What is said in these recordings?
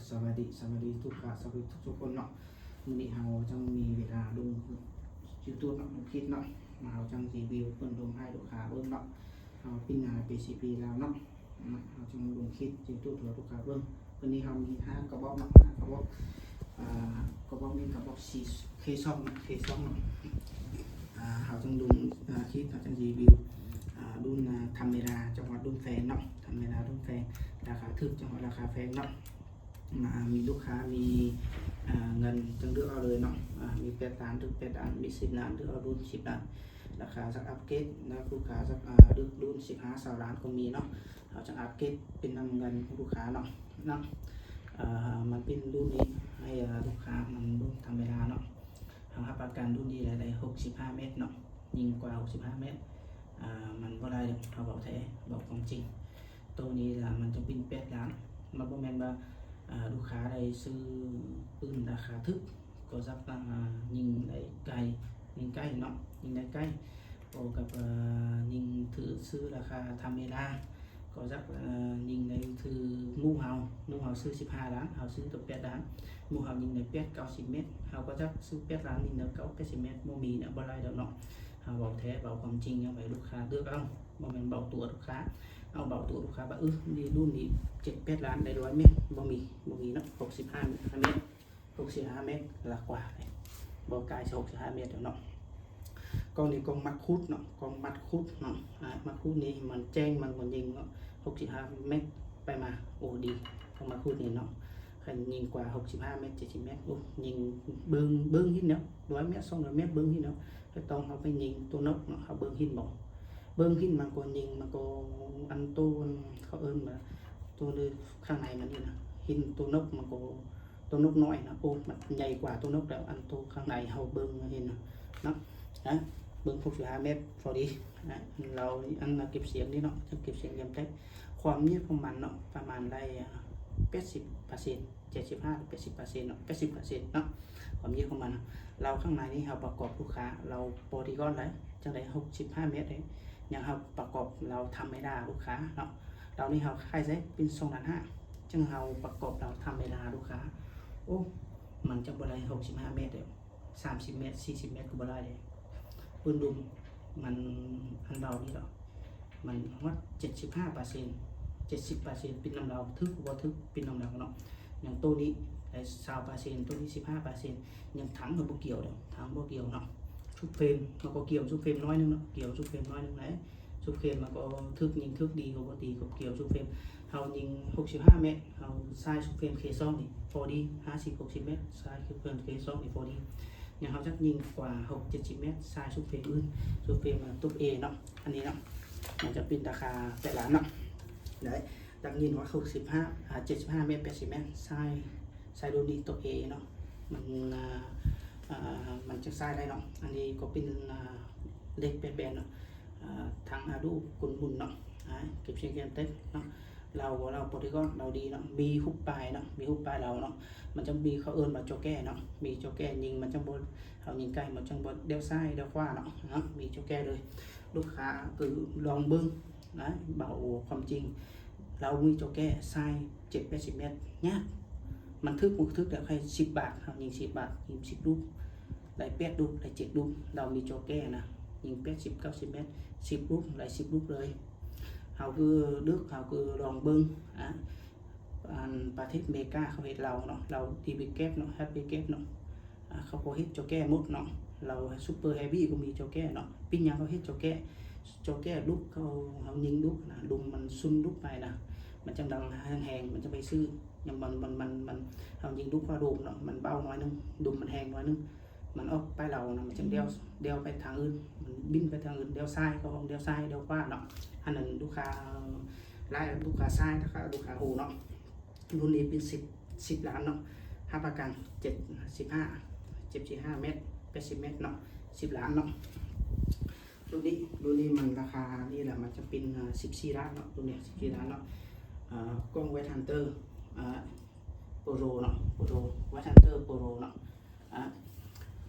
ສະບາຍດີ ສະບາຍດີທຸກທ່ານ ສະບາຍດີທຸກໆຄົນເນາະ. ມື້ນີ້ເຮົາຈັ່ງມີເວລາລົງຢູທູບເນາະ ລົງຄລິບເນາະ ມາເຮົາຈັ່ງຣີວິວເບິ່ງ ລົງໃຫ້ລູກຄ້າເບິ່ງເນາະ. ເຮົາປິ່ນງານ ປີຊີພີ ລາວເນາະ ມາເຮົາຈຶ່ງລົງຄລິບຢູທູບໃຫ້ລູກຄ້າເບິ່ງ. ມື້ນີ້ເຮົາມີຫ້າກະບອກເນາະ ຫ້າກະບອກ ອາ ກະບອກນີ້ກະບອກ ສີ່ ເຄສອງເນາະ ເຄສອງເນາະ. ອາ ເຮົາຈຶ່ງລົງ ອາ ຄລິບ ເຮົາຈຶ່ງຣີວິວ ອາ ລຸ້ນ ອາ ທຳເມດາ ຈັ່ງວ່າລຸ້ນແພງເນາະ ທຳເມດາລຸ້ນແພງ ລາຄາຖືກ ຈັ່ງວ່າລາຄາແພງເນາະ. ອາ ມີລູກຄ້າມີ ອາ ເງິນຈຶ່ງເລືອກເອົາເລີຍເນາະ. ອາ ມີແປດລ້ານ ເລືອກແປດລ້ານ ມີສິບລ້ານ ເລືອກເອົາລຸ້ນສິບລ້ານ. ລູກຄ້າຢາກອັບເກຣດ ແລະ ລູກຄ້າຢາກ ອາ ເລືອກລຸ້ນສິບຫ້າ ຊາວລ້ານກໍມີເນາະ. ເຮົາຈະອັບເກຣດເປັນນຳເງິນຂອງລູກຄ້າເນາະ ເນາະ. ອາ ມັນເປັນລຸ້ນນີ້ໃຫ້ ອາ ລູກຄ້າ ມັນລຸ້ນທຳເມດາເນາະ. ເຮົາຮັບປະກັນລຸ້ນນີ້ໄດ້ ໄດ້ຫົກສິບຫ້າແມັດເນາະ ຍິ່ງກວ່າຫົກສິບຫ້າແມັດ ອາ ມັນບໍ່ໄດ້ດອກ ເຮົາເວົ້າແທ້ ເວົ້າຄວາມຈິງ. ໂຕນີ້ລະມັນຈະເປັນແປດລ້ານ ມັນບໍ່ແມ່ນວ່າ ອາ ລູກຄ້າໄດ້ຊື້ປືນລາຄາຖືກ ກໍຢາກ ອາ ຍິງໄດ້ໄກ ຍິງໃກ້ເນາະ ຍິງໄດ້ໃກ້ ເວົ້າກັບ ອາ ຍິງຖືກຊື້ລາຄາທຳເມດາ ກໍຢາກ ອາ ຍິງໄດ້ຖືກໝູ່ເຮົາ ໝູ່ເຮົາຊື້ສິບຫ້າລ້ານ ເຮົາຊື້ຕົວແປດລ້ານ ໝູ່ເຮົາຍິງໄດ້ແປດເກົ້າສິບແມັດ ເຮົາກໍຢາກຊື້ແປດລ້ານ ຍິງໄດ້ເກົ້າແປດສິບແມັດ ບໍ່ມີນະ ບໍ່ໄດ້ດອກເນາະ. ເຮົາເວົ້າແທ້ ເວົ້າຄວາມຈິງ ຢາກໃຫ້ລູກຄ້າເລືອກເອົາ ບໍ່ແມ່ນເບົາຕົວລູກຄ້າ ເອົາເບົາຕົວລູກຄ້າວ່າ ເອີ ນີ້ລຸ້ນນີ້ເຈັດແປດລ້ານ ໄດ້ຮ້ອຍແມັດ ບໍ່ມີ ບໍ່ມີເນາະ. ຫົກສິບຫ້າແມັດ ຫົກສິບຫ້າແມັດລະກວ່າ ບໍ່ກາຍຫົກສິບຫ້າແມັດດອກເນາະ. ກ້ອງນີ້ກ້ອງມັດຄຸດເນາະ ກ້ອງມັດຄຸດເນາະ. ອາ ມັດຄຸດນີ້ມັນແຈ້ງ ມັນບໍ່ຍິງເນາະ ຫົກສິບຫ້າແມັດໄປມາ ໂອ ດີ ກ້ອງມັດຄຸດນີ້ເນາະ. ຄັນຍິງກວ່າຫົກສິບຫ້າແມັດ ເຈັດສິບແມັດ ໂອ ຍິງເບິ່ງ ເບິ່ງເຫັນເນາະ ຮ້ອຍແມັດ ສອງຮ້ອຍແມັດ ເບິ່ງເຫັນເນາະ. ກໍຕ້ອງເຮົາໄປຍິງຕົວນົກເນາະ ເຮົາເບິ່ງເຫັນບໍ່ ເບິ່ງເຫັນມັນກໍຍິງ ມັນກໍ ອັນໂຕ ເຂົາເອີ້ນວ່າ ໂຕຢູ່ຂ້າງໃນມັນນີ້ນະ ເຫັນຕົວນົກມັນກໍ ຕົວນົກນ້ອຍນະ ໂອ້ ມັນໃຫຍ່ກວ່າຕົວນົກແລ້ວ ອັນໂຕຂ້າງໃນເຮົາເບິ່ງເຫັນນະ ນະ ເບິ່ງຫົກສິບຫ້າແມັດພໍດີນະ. ລາວອັນເກັບສຽງນີ້ເນາະ ເກັບສຽງຢາມແຕກ ຄວາມຍືດຂອງມັນເນາະ ປະມານໄດ້ ອາ ແປດສິບເປີເຊັນ ເຈັດສິບຫ້າ ແປດສິບເປີເຊັນເນາະ ແປດສິບເປີເຊັນເນາະ ຄວາມຍືດຂອງມັນ. ແລ້ວຂ້າງໃນນີ້ເຮົາປະກອບລູກຄ້າ ລາວ body ກ່ອນໄດ໋ ຈັ່ງໃດ ຫົກສິບຫ້າແມັດເດ້ ຍັງເຮົາປະກອບລາວທຳເມດາລູກຄ້າເນາະ. ລາວນີ້ເຮົາຂາຍໃຊ້ເປັນສອງລ້ານຫ້າ ຈຶ່ງເຮົາປະກອບລາວທຳເມດາລູກຄ້າ ໂອ້ ມັນຈະບໍ່ໄດ້ຫົກສິບຫ້າແມັດເດ້ ສາມສິບແມັດ ສີ່ສິບແມັດກໍບໍ່ໄດ້ເດ້. ປືນດຸມມັນ ອັນເບົານີ້ດອກ ມັນຮອດເຈັດສິບຫ້າເປີເຊັນ ເຈັດສິບເປີເຊັນ ປິ່ນນຳລາວ ຖືກບໍ່ຖືກ ປິ່ນນຳລາວເນາະ. ຢ່າງໂຕນີ້ໄດ້ຊາວເປີເຊັນ ໂຕນີ້ສິບຫ້າເປີເຊັນ ຍັງຖັງກໍບໍ່ກ່ຽວດອກ ຖັງບໍ່ກ່ຽວເນາະ. ຊຸບເຟຣມມັນກໍກ່ຽວຊຸບເຟຣມໜ້ອຍໜຶ່ງເນາະ ກ່ຽວຊຸບເຟຣມໜ້ອຍໜຶ່ງໄດ໋ ຊຸບເຟຣມມັນກໍຖືກຍິງ ຖືກດີກໍບໍ່ດີ ກໍກ່ຽວຊຸບເຟຣມ. ເຮົາຍິງຫົກສິບຫ້າແມັດ ເຮົາໃຊ້ຊຸບເຟຣມເຄສອງນີ້ພໍດີ ຫ້າສິບ ຫົກສິບແມັດ ໃຊ້ຊຸບເຟຣມເຄສອງນີ້ພໍດີ. ຍັງເຮົາຢາກຍິງກວ່າຫົກເຈັດສິບແມັດ ໃຊ້ຊຸບເຟຣມອື່ນ ຊຸບເຟຣມ ອາ ຕົກເອເນາະ ອັນນີ້ເນາະ ມັນຈະເປັນລາຄາແປດລ້ານເນາະ ໄດ້ ຢາກຍິງວ່າຫົກສິບຫ້າ ອາ ເຈັດສິບຫ້າແມັດ ແປດສິບແມັດ ໃຊ້ ໃຊ້ລຸ້ນນີ້ຕົກເອເນາະ ມັນ ອາ ອາ ມັນຈະໃຊ້ໄດ້ເນາະ. ອັນນີ້ກໍເປັນ ອາ ເຫຼັກແປດແບນເນາະ ອາ ທາງອາດູກຸນໝຸນເນາະ ອາ ເກັບສຽງເກັບເຕັກເນາະ. ລາວ ລາວໂປຣຕິກອນ ລາວດີເນາະ ມີຮູບປ້າຍເນາະ ມີຮູບປ້າຍລາວເນາະ. ມັນຈະມີ ເຂົາເອີ້ນວ່າຈໍແກ້ເນາະ ມີຈໍແກ້ ຍິງມັນຈັ່ງບໍ່ ເຮົາຍິງໄກມັນຈັ່ງບໍ່ດຽວຊ້າຍດຽວຂວາເນາະ ເນາະ ມີຈໍແກ້ເລີຍ. ລູກຄ້າຄືລອງເບິ່ງນະ ເວົ້າຄວາມຈິງ ລາວມີຈໍແກ້ ຊາຍເຈັດແປດສິບແມັດ ຍາກ ມັນຖືກບໍ່ຖືກແລ້ວ ໃຫ້ສິບບາດ ເຮົາຍິງສິບບາດ ຍິງສິບລູກ ໄດ້ແປດລູກ ໄດ້ເຈັດລູກ. ລາວມີຈໍແກ້ນະ ຍິງແປດສິບເກົ້າສິບແມັດ ສິບລູກ ໄດ້ສິບລູກເລີຍ. ເຮົາຄືເລືອກ ເຮົາຄືລອງເບິ່ງ ອາ ອັນປະເທດເມກາເຂົາເຮັດລາວເນາະ ລາວ ດີບີ ເກັບເນາະ ແຮັບປີ້ ເກັບເນາະ ອາ ເຂົາກໍເຮັດຈໍແກ້ໝົດເນາະ. ລາວ ຊຸບເປີ ເຮັບບີ ກໍມີຈໍແກ້ເນາະ. ເປັນຫຍັງເຂົາເຮັດຈໍແກ້ ຈໍແກ້ລຸກ ເຂົາ ເຮົາຍິງລຸກນະ ດຸມມັນຊຸນລຸກໄປນະ ມັນຈັ່ງດັງແຮງໆ ມັນຈະໄປຊື້ ຍັງມັນ ມັນ ມັນ ມັນ ເຮົາຍິງລຸກວ່າດົມເນາະ ມັນເບົາໜ້ອຍໜຶ່ງ ດຸມມັນແຮງໜ້ອຍໜຶ່ງ ມັນອອກໄປລາວນະ ມັນຈັ່ງດຽວ ດຽວໄປທາງອື່ນ ມັນບິນໄປທາງອື່ນ ດຽວຊ້າຍ ເຂົາອອກດຽວຊ້າຍ ດຽວຂວາເນາະ. ອັນນັ້ນລູກຄ້າຫຼາຍ ລູກຄ້າຊາຍ ລູກຄ້າ ລູກຄ້າຮູ້ເນາະ. ລຸ້ນນີ້ເປັນສິບ ສິບລ້ານເນາະ ຮັບປະກັນເຈັດສິບຫ້າ ເຈັດສິບຫ້າແມັດ ແປດສິບແມັດເນາະ ສິບລ້ານເນາະ. ລຸ້ນນີ້ ລຸ້ນນີ້ມັນລາຄານີ້ລະ ມັນຈະເປັນ ເອີ ສິບສີ່ລ້ານເນາະ ລຸ້ນນີ້ສິບສີ່ລ້ານເນາະ. ເອີ ກ້ອງ White Hunter ເອີ Pro ເນາະ Pro White Hunter Pro ເນາະ. ອາ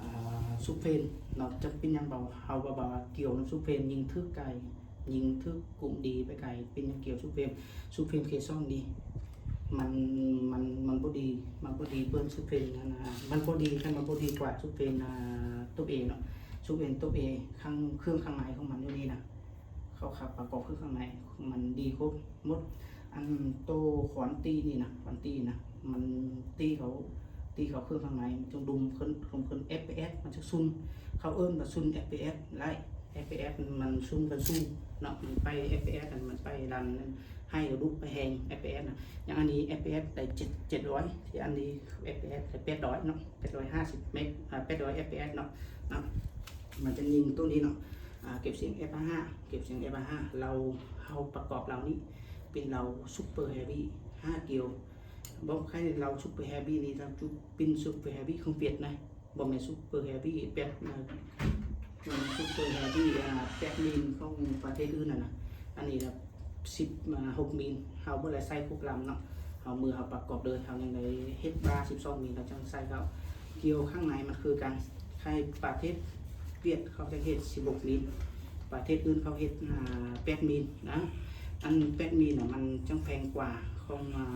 ອາ ຊຸບເຟຣມເນາະ ຈະເປັນຫຍັງເບົາ ເຮົາວ່າ ວ່າກ່ຽວນຳຊຸບເຟຣມ ຍິງຖືກໄກ ຍິງຖືກກຸ້ມດີໄປໄກ ເປັນຫຍັງກ່ຽວຊຸບເຟຣມ ຊຸບເຟຣມເຄສອງນີ້ ມັນ ມັນ ມັນບໍ່ດີ ດີເບິ່ງຊຸບເຟນຫັ້ນນະ ມັນບໍ່ດີ ຄັນມັນບໍ່ດີກວ່າຊຸບເຟນ ອ່າ ຕົບເອເນາະ ຊຸບເຟນຕົບເອ ຂ້າງ ເຄື່ອງຂ້າງໃນຂອງມັນຢູ່ນີ້ນະ ເຂົາຂັບປະກອບເຄື່ອງຂ້າງໃນ ມັນດີຄົບໝົດ. ອັນໂຕຄວານຕີນີ້ນະ ຄວານຕີນະ ມັນຕີເຂົ້າ ຕີເຂົ້າເຄື່ອງຂ້າງໃນ ມັນຈຶ່ງດຸມຂຶ້ນ ດຸມຂຶ້ນ ເອັຟພີເອັສ ມັນຈະຊຸ່ນ ເຂົາເອີ້ນວ່າຊຸ່ນ ເອັຟພີເອັສ ໄລ ເອັຟພີເອັສ ມັນຊຸ່ນກັນສູງເນາະ ມັນໄປ ເອັຟພີເອັສ ມັນໄປດັນ ໃຫ້ລຸກໄປແຮງ ເອັຟພີເອັສ ນະ ຢ່າງອັນນີ້ ເອັຟພີເອັສ ໄດ້ເຈັດ ເຈັດຮ້ອຍ ທີ່ອັນນີ້ ເອັຟພີເອັສ ໄດ້ແປດຮ້ອຍເນາະ ແປດຮ້ອຍຫ້າສິບເມັກ ອ່າ ແປດຮ້ອຍ ເອັຟພີເອັສ ເນາະ ນະ ມັນຈະຍິງໂຕນີ້ເນາະ ອ່າ ເກັບສຽງ ເອັຟຫ້າ ເກັບສຽງ ເອັຟຫ້າ ລາວ ເຮົາປະກອບລາວນີ້ ເປັນລາວຊຸບເປີແຮບບີຫ້າກຽວ ບໍ່ໃຄ່ລາວຊຸບເປີແຮບບີນີ້ ລາວຈຸ ເປັນຊຸບເປີແຮບບີຂອງຫວຽດນະ ບໍ່ແມ່ນຊຸບເປີແຮບບີແປດ ເອີ ບໍ່ແມ່ນຊຸບເປີແຮບບີ ອ່າ ແປດມິນຂອງປະເທດອື່ນຫັ້ນນະ ອັນນີ້ລະສິບ ອ່າ ຫົກມິນ ເຮົາບໍ່ໄດ້ໃສ່ຄົບລຳເນາະ ເຮົາ ມື້ເຮົາປະກອບເລີຍ ເຮົາຍັງໄດ້ເຮັດບາສິບສອງມິນ ເຮົາຈັ່ງໃສ່ເຂົ້າ ກ່ຽວຂ້າງໃນມັນຄືກັນ ໃຫ້ປະເທດຫວຽດເຂົາຈະເຮັດສິບຫົກມິນ ປະເທດອື່ນເຂົາເຮັດ ອ່າ ແປດມິນນະ ອັນແປດມິນນະ ມັນຈັ່ງແພງກວ່າຂອງ ອ່າ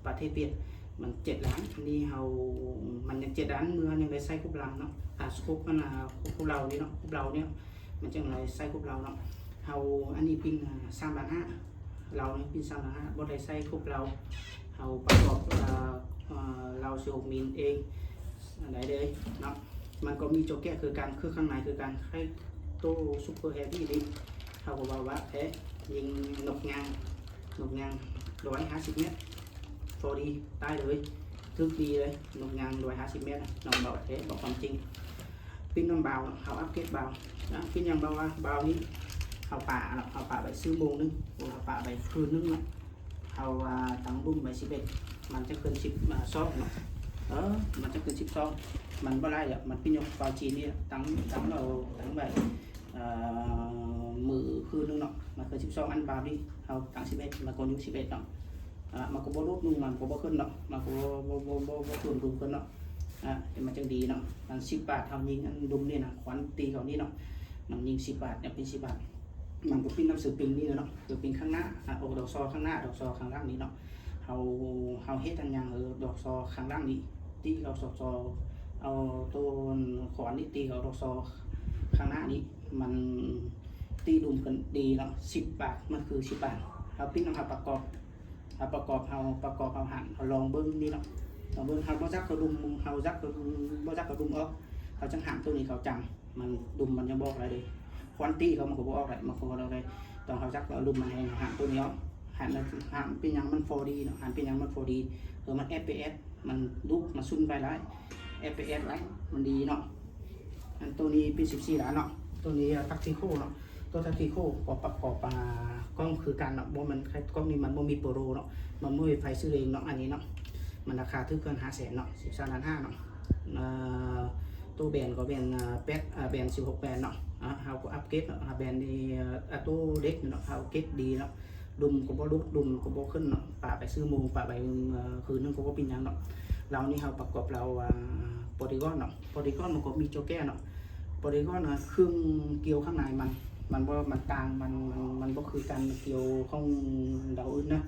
ປະເທດຫວຽດ ມັນເຈັດລ້ານ ອັນນີ້ເຮົາ ມັນຍັງເຈັດລ້ານ ເມື່ອຍັງໄດ້ໃສ່ຄົບລຳເນາະ ອ່າ ຄົບ ອັນ ອ່າ ຄົບເລົານີ້ເນາະ ຄົບເລົານີ້ ມັນຈັ່ງໄດ້ໃສ່ຄົບເລົາເນາະ ເຮົາ ອັນນີ້ປິ່ນ ອ່າ ສາມລ້ານຫ້າ ເລົານີ້ປິ່ນສາມລ້ານຫ້າ ບໍ່ໄດ້ໃສ່ຄົບເລົາ ເຮົາປະກອບ ເອີ ເອີ ເລົາສິບຫົກມິນເອງ ໄດ້ເລີຍເນາະ ມັນກໍມີໂຈແກະຄືກັນ ຄືຂ້າງໃນຄືກັນ ໃຫ້ໂຕຊຸບເປີແຮບບີນີ້ ເຮົາກໍເວົ້າວ່າແທ້ ຍິງນົກຍາງ ນົກຍາງຮ້ອຍຫ້າສິບແມັດ ພໍດີຕາຍເລີຍ ຖືກດີເລີຍ ນົກຍາງຮ້ອຍຫ້າສິບແມັດ ນ້ອງເບົາແທ້ ເວົ້າຄວາມຈິງ ປິ່ນນຳເບົາ ເຮົາອັບເກຣດເບົານະ ປິ່ນຫຍັງເບົາວະ ເບົານີ້ ເຮົາປະເນາະ ເຮົາປະໄວ້ຊື່ໂມງໜຶ່ງ ເຮົາປະໄວ້ຄືນໜຶ່ງເນາະ ເຮົາວ່າຕັ້ງດຸມໄວ້ສິບເອັດ ມັນຈະຂຶ້ນສິບ ອ່າ ຊອກເນາະ ເອີ ມັນຈະຂຶ້ນສິບຊອກ ມັນບໍ່ຫຼາຍດອກ ມັນປິ່ນຍົກເບົາຈີນນີ້ ຕັ້ງ ຕັ້ງເອົາ ຕັ້ງໄວ້ ເອີ ມື້ຄືນໜຶ່ງເນາະ ມັນຄືນສິບຊອກ ອັນເບົານີ້ ເຮົາຕັ້ງສິບເອັດ ມັນກໍຢູ່ສິບເອັດເນາະ ອ່າ ມັນກໍບໍ່ຫຼຸດລົງ ມັນກໍບໍ່ຂຶ້ນເນາະ ມັນກໍບໍ່ ບໍ່ ບໍ່ ບໍ່ ບໍ່ເພີ່ມດຸມຂຶ້ນເນາະ ອ່າ ມັນຈັ່ງດີເນາະ ອັນສິບບາດ ເຮົາຍິງອັນດຸມນີ້ນະ ຄວັນຕີເຂົານີ້ເນາະ ມັນຍິງສິບບາດ ຍັງເປັນສິບບາດ ມັນກໍປິ່ນນຳສະປຣິງນີ້ແຫຼະເນາະ ສະປຣິງຂ້າງໜ້າ ອ່າ ອອກດອກຊໍ້ຂ້າງໜ້າ ດອກຊໍ້ຂ້າງຫຼັງນີ້ເນາະ ເຮົາ ເຮົາເຮັດອັນຫຍັງ ເອີ ດອກຊໍ້ຂ້າງຫຼັງນີ້ ຕີເຂົ້າດອກຊໍ້ ເອົາໂຕຄວັນນີ້ຕີເຂົ້າດອກຊໍ້ຂ້າງໜ້ານີ້ ມັນຕີດຸມຂຶ້ນດີເນາະ ສິບບາດ ມັນຄືສິບບາດ ເຮົາປິ່ນນຳເຮົາປະກອບ ເຮົາປະກອບ ເຮົາປະກອບ ເຮົາຫັນ ເຮົາລອງເບິ່ງນີ້ເນາະ ລອງເບິ່ງ ເຮົາບໍ່ຈັກເອົາດຸມ ເຮົາຈັກ ບໍ່ຈັກເອົາດຸມອອກ ເຮົາຈັ່ງຫັນໂຕນີ້ເຂົ້າຈັ່ງ ມັນ ດຸມມັນຍັງບໍ່ອອກໄດ້ເດ້ ຄວັນຕີເຂົາມັນກໍບໍ່ອອກໄດ້ ມັນກໍບໍ່ອອກໄດ້ ຕ້ອງເຮົາຈັກເອົາດຸມມາໃຫ້ ຫັນໂຕນີ້ອອກ ຫັນ ຫັນເປັນຫຍັງມັນພໍດີເນາະ ຫັນເປັນຫຍັງມັນພໍດີ ເອີ ມັນ ເອັຟພີເອັສ ມັນດຸ ມັນຊຸ່ນໄປຫຼາຍ ເອັຟພີເອັສ ຫຼາຍ ມັນດີເນາະ ອັນໂຕນີ້ເປັນສິບສີ່ລ້ານເນາະ ໂຕນີ້ແທັກຕິຄໍເນາະ ໂຕແທັກຕິຄໍກໍປະກອບ ອ່າ ກ້ອງຄືກັນເນາະ ບໍ່ແມ່ນ ກ້ອງນີ້ມັນບໍ່ມີໂປໂລເນາະ ມັນບໍ່ມີໄຟສີແດງເນາະ ອັນນີ້ເນາະ ມັນລາຄາຖືກເກີນຫ້າແສນເນາະ ສິບສາມລ້ານຫ້າເນາະ ເອີ ໂຕແບນກໍແບນ ເອີ ແປດ ເອີ ແບນສິບຫົກແບນເນາະ ອ່າ ເຮົາກໍອັບເກຣດເນາະ ອ່າ ແບນນີ້ ອ່າ ໂຕເຫຼັກເນາະ ເຮົາເກຣດດີເນາະ ດຸມກໍບໍ່ຫຼຸດ ດຸມກໍບໍ່ຂຶ້ນເນາະ ປະໄປຊື່ໂມງ ປະໄປ ເອີ ຄືນໜຶ່ງກໍບໍ່ເປັນຫຍັງເນາະ ລາວນີ້ເຮົາປະກອບລາວ ອ່າ ໂປລີກອນເນາະ ໂປລີກອນມັນກໍມີໂຈແກະເນາະ ໂປລີກອນນະ ເຄື່ອງກ່ຽວຂ້າງໃນມັນ ມັນບໍ່ ມັນຕ່າງ ມັນ ມັນ ມັນບໍ່ຄືກັນ ກ່ຽວຂອງດາວອື່ນນະ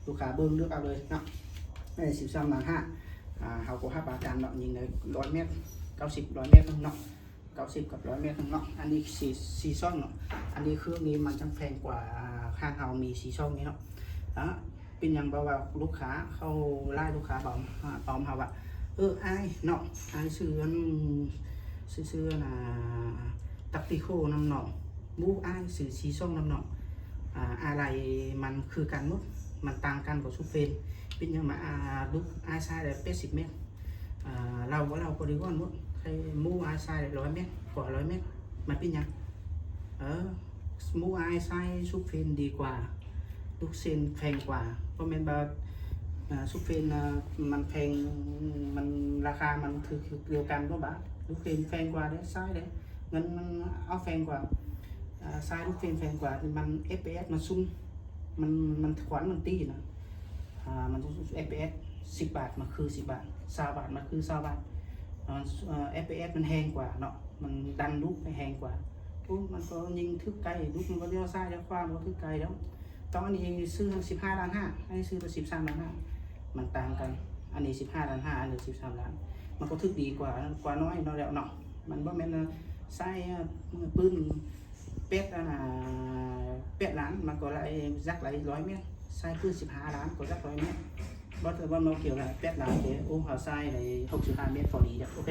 ລູກຄ້າເບິ່ງເລືອກເອົາເລີຍເນາະ ເອີ ສິບສາມລ້ານຫ້າ ອ່າ ເຮົາກໍຮັບປະກັນເນາະ ຍິງໄດ້ຮ້ອຍແມັດ ເກົ້າສິບ ຮ້ອຍແມັດເນາະ ເກົ້າສິບກັບຮ້ອຍແມັດເນາະ ອັນນີ້ສີ່ ສີ່ຊ່ອງເນາະ ອັນນີ້ເຄື່ອງນີ້ມັນຈັ່ງແພງກວ່າ ອ່າ ຮ້ານເຮົາມີສີ່ຊ່ອງນີ້ເນາະ ອ່າ ເປັນຫຍັງ ເພາະວ່າລູກຄ້າເຂົາ ຫຼາຍລູກຄ້າເວົ້າ ເວົ້ານຳເຮົາວ່າ ເອີ ອ້າຍເນາະ ອ້າຍຊື້ອັນ ຊື້ ຊື້ອັນ ອ່າ ແທັກຕິຄໍນຳນ້ອງ ໝູ່ອ້າຍຊື້ສີ່ຊ່ອງນຳນ້ອງ ອ່າ ອາໄລມັນຄືກັນໝົດ ມັນຕ່າງກັນກໍຊຸບເຟນ ເປັນຫຍັງມາ ອ່າ ລູກອ້າຍໃຊ້ໄດ້ແປດສິບແມັດ ອ່າ ລາວ ລາວໂປລີກອນໝົດ ໃຫ້ໝູ່ອ້າຍໃຊ້ໄດ້ຮ້ອຍແມັດ ກວ່າຮ້ອຍແມັດ ມັນເປັນຫຍັງ ເອີ ໝູ່ອ້າຍໃຊ້ຊຸບເຟນດີກວ່າ ລູກເຊນແພງກວ່າ ບໍ່ແມ່ນວ່າ ອ່າ ຊຸບເຟນ ອ່າ ມັນແພງ ມັນ ລາຄາມັນຖືກ ຄືດຽວກັນບໍ່ບາດ ລູກເຊນແພງກວ່າເດ້ ໃຊ້ເດ້ ເງິນມັນເອົາແພງກວ່າ ອ່າ ໃຊ້ລູກເຊນແພງກວ່າ ມັນ ເອັຟພີເອັສ ມັນສູງ ມັນ ມັນຄວັນມັນຕີນະ ອ່າ ມັນ ເອັຟພີເອັສ ສິບບາດ ມັນຄືສິບບາດ ຊາວບາດ ມັນຄືຊາວບາດ ເອີ ເອັຟພີເອັສ ມັນແຮງກວ່າເນາະ ມັນດັນລູກໄປແຮງກວ່າ ໂອ້ ມັນກໍຍິງຖືກໄກ ລູກມັນກໍລ້ຽວຊ້າຍລ້ຽວຂວາ ມັນກໍຖືກໄກແລ້ວ ຕ້ອງອັນນີ້ຊື້ສິບຫ້າລ້ານຫ້າ ອັນນີ້ຊື້ໄປສິບສາມລ້ານຫ້າ ມັນຕ່າງກັນ ອັນນີ້ສິບຫ້າລ້ານຫ້າ ອັນນີ້ສິບສາມລ້ານ ມັນກໍຖືກດີກວ່າ ກວ່າໜ້ອຍເນາະ ແລ້ວເນາະ ມັນບໍ່ແມ່ນໃຊ້ປືນແປດ ອັນນ່າ ແປດລ້ານ ມັນກໍໄດ້ຈັກໄດ້ຮ້ອຍແມັດ ໃຊ້ປືນສິບຫ້າລ້ານກໍຈັກຮ້ອຍແມັດ ບໍ່ ບໍ່ ບໍ່ກ່ຽວກັນ ແປດລ້ານເດ້ ໂອ້ ເຮົາໃຊ້ໄດ້ຫົກສິບຫ້າແມັດ ພໍດີດອກ. ໂອເຄ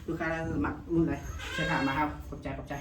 ລູກຄ້າມັກລຸ້ນໃດ ແຊະຖາມມາເຮົາ. ຂອບໃຈ ຂອບໃຈ.